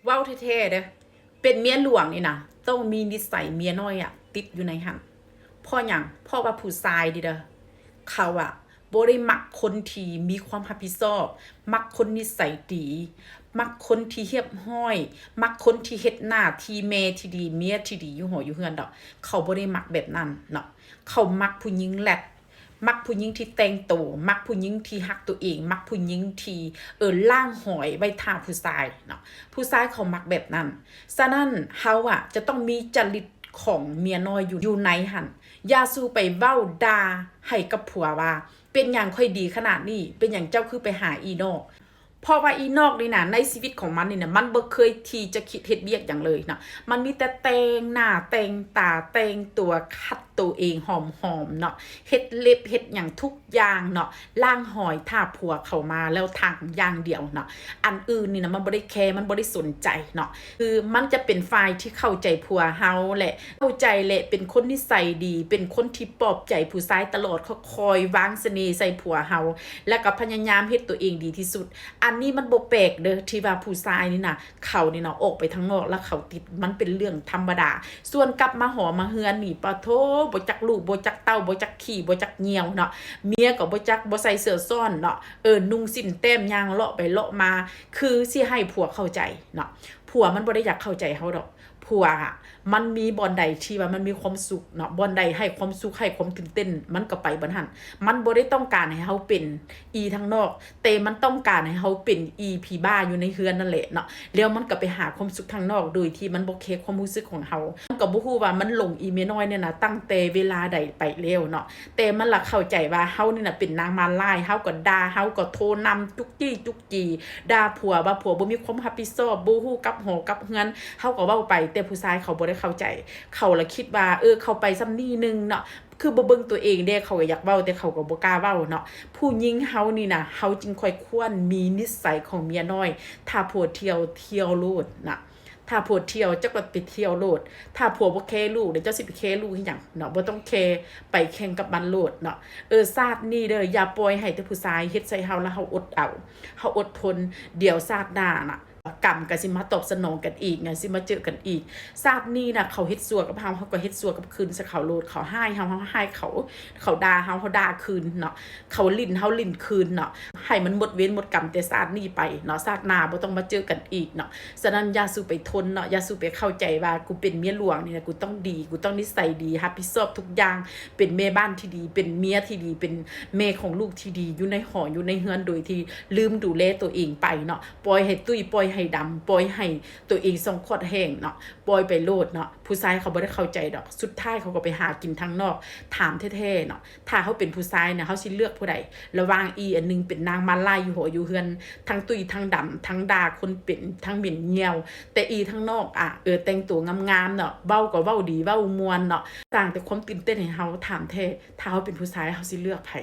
ເວົ້າແທ້ໆເດີ້ ເປັນເມຍຫຼວງນີ້ນະ ຕ້ອງມີນິໄສເມຍນ້ອຍອະ ຕິດຢູ່ໃນຫັ້ນ. ເພາະຫຍັງ? ເພາະວ່າຜູ້ຊາຍນີ້ເດີ້ ເຂົາອະ ບໍ່ໄດ້ມັກຄົນທີ່ມີຄວາມຮັບຜິດຊອບ, ມັກຄົນນິໄສດີ, ມັກຄົນທີ່ຮຽບຮ້ອຍ, ມັກຄົນທີ່ເຮັດໜ້າທີ່ແມ່ທີ່ດີ, ເມຍທີ່ດີຢູ່ຫໍຢູ່ເຮືອນດອກ. ເຂົາບໍ່ໄດ້ມັກແບບນັ້ນເນາະ. ເຂົາມັກຜູ້ຍິງແລັດ, ມັກຜູ້ຍິງທີ່ແຕ່ງໂຕ, ມັກຜູ້ຍິງທີ່ຮັກຕົວເອງ, ມັກຜູ້ຍິງທີ່ ເອີ ລ້າງຫອຍໄວ້ຖ້າຜູ້ຊາຍເນາະ. ຜູ້ຊາຍເຂົາມັກແບບນັ້ນ. ສະນັ້ນ ເຮົາອະ ຈະຕ້ອງມີຈະລິດຂອງເມຍນ້ອຍຢູ່ ຢູ່ໃນຫັ້ນ. ຢ່າສູ່ໄປເວົ້າດ່າໃຫ້ກັບຜົວວ່າ ເປັນຫຍັງຂ້ອຍດີຂະໜາດນີ້? ເປັນຫຍັງເຈົ້າຄືໄປຫາອີນອກ? ເພາະວ່າອີນອກນີ້ນະ ໃນຊີວິດຂອງມັນນີ້ນະ ມັນບໍ່ເຄີຍທີ່ຈະຄິດເຮັດວຽກຫຍັງເລີຍນະ. ມັນມີແຕ່ແຕ່ງໜ້າແຕ່ງຕາ ແຕ່ງຕົວ ຂັດໂຕເອງຫອມໆເນາະ, ເຮັດເລັບເຮັດຫຍັງທຸກຢ່າງເນາະ, ລ້າງຫອຍຖ້າຜົວເຂົ້າມາແລ້ວທັງຢ່າງດຽວເນາະ. ອັນອື່ນນີ້ນະ ມັນບໍ່ໄດ້ແຄ ມັນບໍ່ໄດ້ສົນໃຈເນາະ. ຄືມັນຈະເປັນຝ່າຍທີ່ເຂົ້າໃຈຜົວເຮົາ ແລະ ເຂົ້າໃຈ ແລະ ເປັນຄົນນິໄສດີ, ເປັນຄົນທີ່ປອບໃຈຜູ້ຊາຍຕະຫຼອດ, ຄອຍວາງສະເໜ່ໃສ່ຜົວເຮົາ ແລ້ວກໍພະຍາຍາມເຮັດຕົວເອງດີທີ່ສຸດ. ອັນນີ້ມັນບໍ່ແປກເດີ້ ທີ່ວ່າຜູ້ຊາຍນີ້ນະ ເຂົານີ້ນະ ອອກໄປທາງນອກແລ້ວເຂົາຕິດ, ມັນເປັນເລື່ອງທຳມະດາ. ສ່ວນກັບມາຫໍມາເຮືອນນີ້ ປະໂທ ບໍ່ຈັກລູກ ບໍ່ຈັກເຕົ້າ ບໍ່ຈັກຂີ້ ບໍ່ຈັກຍ່ຽວເນາະ. ເມຍກໍບໍ່ຈັກ ບໍ່ໃສ່ເສື້ອຊ້ອນເນາະ, ເອີ ນຸ່ງສິ້ນແຕ້ມ ຍ່າງເລາະໄປເລາະມາ ຄືຊິໃຫ້ຜົວເຂົ້າໃຈເນາະ. ຜົວມັນບໍ່ໄດ້ຢາກເຂົ້າໃຈເຮົາດອກ. ຜົວມັນມີບ່ອນໃດທີ່ວ່າມັນມີຄວາມສຸກເນາະ, ບ່ອນໃດໃຫ້ຄວາມສຸກ ໃຫ້ຄວາມຕື່ນເຕັ້ນ ມັນກໍໄປບ່ອນຫັ້ນ. ມັນບໍ່ໄດ້ຕ້ອງການໃຫ້ເຮົາເປັນອີທາງນອກ, ແຕ່ມັນຕ້ອງການໃຫ້ເຮົາເປັນອີຜີບ້າຢູ່ໃນເຮືອນນັ້ນແຫຼະເນາະ. ແລ້ວມັນກໍໄປຫາຄວາມສຸກທາງນອກ ໂດຍທີ່ມັນບໍ່ແຄຄວາມຮູ້ສຶກຂອງເຮົາ. ມັນກໍບໍ່ຮູ້ວ່າມັນຫຼົງອີເມຍນ້ອຍນີ້ນະ ຕັ້ງແຕ່ເວລາໃດໄປແລ້ວເນາະ. ແຕ່ມັນລະເຂົ້າໃຈວ່າເຮົານີ້ນະເປັນນາງມາລາຍ, ເຮົາກໍດ່າ ເຮົາກໍໂທນຳ ຈຸກຈີ້ຈຸກຈີ່ ດ່າຜົວວ່າຜົວບໍ່ມີຄວາມຮັບຜິດຊອບ, ບໍ່ຮູ້ກັບຫໍກັບເຮືອນ, ເຮົາກໍເວົ້າໄປ. ແຕ່ຜູ້ຊາຍເຂົາບໍ່ໄດ້ເຂົ້າໃຈ, ເຂົາລະຄິດວ່າ ເອີ ເຂົາໄປສ່ຳນີ້ໜຶ່ງເນາະ, ຄືບໍ່ເບິ່ງຕົວເອງເດ້. ເຂົາກໍຢາກເວົ້າ ແຕ່ເຂົາກໍບໍ່ກ້າເວົ້າເນາະ. ຜູ້ຍິງເຮົານີ້ນະ ເຮົາຈຶ່ງຄ່ອຍຄວນມີນິໄສຂອງເມຍນ້ອຍ. ຖ້າຜົວທ່ຽວ ທ່ຽວໂລດນະ. ຖ້າຜົວທ່ຽວ ເຈົ້າກໍໄປທ່ຽວໂລດ. ຖ້າຜົວບໍ່ແຄລູກ ແລ້ວເຈົ້າຊິໄປແຄລູກເຮັດຫຍັງເນາະ? ບໍ່ຕ້ອງແຄ, ໄປແຂ່ງກັບມັນໂລດເນາະ. ເອີ ຊາດນີ້ເດີ້ ຢ່າປ່ອຍໃຫ້ແຕ່ຜູ້ຊາຍເຮັດໃສ່ເຮົາ ແລ້ວເຮົາອົດເອົາ, ເຮົາອົດທົນ. ດຽວຊາດໜ້ານະ ກຳກໍຊິມາຕອບສະໜອງກັນອີກນະ, ຊິມາເຈີກັນອີກ. ຊາດນີ້ນະ ເຂົາເຮັດຊົ່ວກັບເຮົາ ເຮົາກໍເຮັດຊົ່ວກັບຄືນໃສ່ເຂົາໂລດ. ເຂົາຮ້າຍເຮົາ ເຮົາຮ້າຍເຂົາ, ເຂົາດ່າເຮົາ ເຮົາດ່າຄືນເນາະ. ເຂົາຫຼິ້ນເຮົາຫຼິ້ນຄືນເນາະ. ໃຫ້ມັນໝົດເວນໝົດກຳແຕ່ຊາດນີ້ໄປເນາະ, ຊາດໜ້າບໍ່ຕ້ອງມາເຈີກັນອີກເນາະ. ສະນັ້ນຢ່າສູ່ໄປທົນເນາະ, ຢ່າສູ່ໄປເຂົ້າໃຈວ່າ ກູເປັນເມຍຫຼວງນີ້ນະ ກູຕ້ອງດີ, ກູຕ້ອງນິໄສດີ, ຮັບຜິດຊອບທຸກຢ່າງ, ເປັນແມ່ບ້ານທີ່ດີ, ເປັນເມຍທີ່ດີ, ເປັນແມ່ຂອງລູກທີ່ດີ, ຢູ່ໃນຫໍຢູ່ໃນເຮືອນ ໂດຍທີ່ລືມດູແລຕົວເອງໄປເນາະ. ປ່ອຍໃຫ້ຕຸ້ຍ ປ່ອຍໃຫ້ດຳ, ປ່ອຍໃຫ້ຕົວເອງສ່ອງຂອດແຫ້ງເນາະ, ປ່ອຍໄປໂລດເນາະ. ຜູ້ຊາຍເຂົາບໍ່ໄດ້ເຂົ້າໃຈດອກ, ສຸດທ້າຍເຂົາກໍໄປຫາກິນທາງນອກ. ຖາມແທ້ໆເນາະ, ຖ້າເຮົາເປັນຜູ້ຊາຍນະ ເຮົາຊິເລືອກຜູ້ໃດ ລະຫວ່າງອີອັນໜຶ່ງເປັນນາງມາລາຍຢູ່ຫໍຢູ່ເຮືອນ ທັງຕຸ້ຍທັງດຳ ທັງດ່າຄົນເປັນ ທັງເໝັນຍ່ຽວ, ແຕ່ອີທາງນອກອະ ເອີ ແຕ່ງໂຕງາມໆເນາະ, ເວົ້າກໍເວົ້າດີ ເວົ້າມ່ວນເນາະ, ສ້າງແຕ່ຄວາມຕື່ນເຕັ້ນໃຫ້ເຮົາ. ຖາມແທ້ ຖ້າເຮົາເປັນຜູ້ຊາຍ ເຮົາຊິເລືອກໃຜ?